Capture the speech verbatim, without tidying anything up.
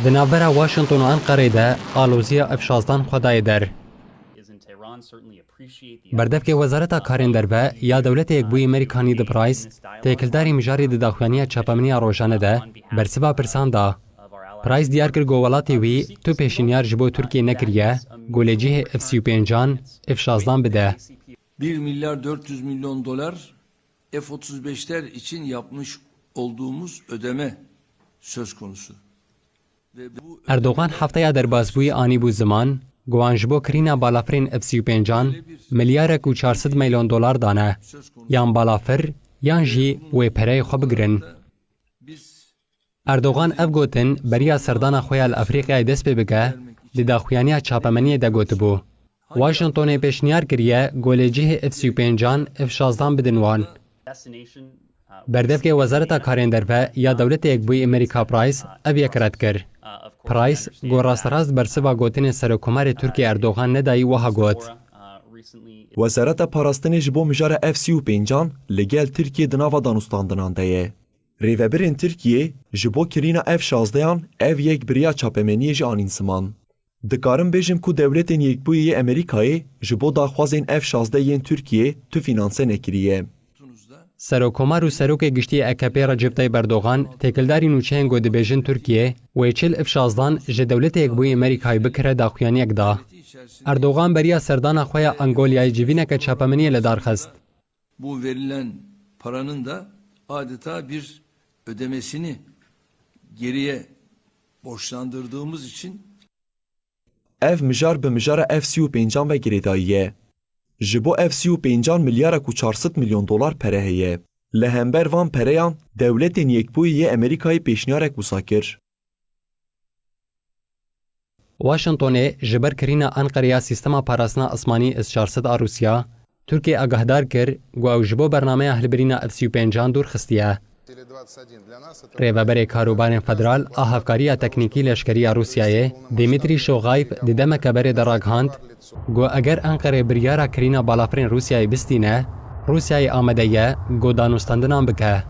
Di navbera Washington û Enqerê de aloziya F şazdan xwe daye der. Berdevkê Wezareta Karên Derve ya Dewletê Yekbûyî Amerîka Ned Price, têkildarî mijarê di daxuyaniya çapemeniya rojane de bersiva pirsan da. Price diyar kir ku welatê wî tu pêşînyar ji bo Tirkiyê nekiriye, ku lê cihê F sî û pêncan, F şazdan bide. Bir milyar dört yüz milyon dolar F otuz beşler için yapmış olduğumuz ödeme söz konusu. Ve bu Erdogan hefteya derbasbûyî anîbû ziman, ku wan ji bo kirîna balafirên F sî û pêncan milyarek û çar sed milyon dolar dane, yan balafir, yan jî wê pereyê xwe bigirin. biz Erdogan ev gotin beriya serdana xwe ya li Efrîqyayê dest pê bike, di daxuyaniya çapemeniyê de gotibû. Washingtonê pêşniyar kiriye ku lê cihê F sî û pêncan, F şazdan bidin wan. Berdevkê Wezareta Karên Derve ya Dewletê Yekbûyî Amerîka Price ev yek red kir. Price, ku rasterast bersiva gotinên Serokkomarê Tirkiyê Erdogan nedayî, wiha got. Wezareta Parastinê ji bo mijara F sî û pêncan li gel Tirkiyê di nava danûstandinan de ye. Rêvebirên Tirkiyê ji bo kirîna F şazdeyan ev yek biriya çapemeniyê jî anîn ziman. Dikarim bêjim ku Dewletên Yekbûyî yê Amerîkayê ji bo daxwazên F şazdeh yên Tirkiyê tu fînanse nekiriye. Serokkomar û Serokê Giştî yê A K P Recep Tayyip Erdogan têkildarî nûçeyên ku dibêjin Tirkiye wê çil F şazdan ji Dewletê Yekbûyî Amerîkayê bikire daxuyaniyek da. Erdogan beriya serdana xwe ya Angolyayê civîneke çapemeniyê li dar xist. Bu verilen paranın da adeta bir ödemesini geriye borçlandırdığımız için Ev mijar bi mijara F sî û pêncan ve girêdayî ye. Ji bo F sî û pêncan milyarek û çar sed milyon dolar pere heye. Li hember van pereyan Dewletên Yekbûyî yê Amerîkayê pêşniyarek wisa kir. Washingtonê ji ber kirîna Enqerê ya sîstema parastina asmanî S çar sed a Rûsya, Tirkiyê agahdar kir ku ew ji bo bernameya hilbirîna F sî û pêncan dûr xistiye. Rêveberê Karûbarên Federal a Hevkariya Teknîkî Leşkerî ya Rûsyayê, Dimitrî Şoxayv, di demeke berê de ragihand ku eger Enqerê biryara kirîna balafirên Rûsyayê bistîne, Rûsyayê amade ye ku danûstandinan bike.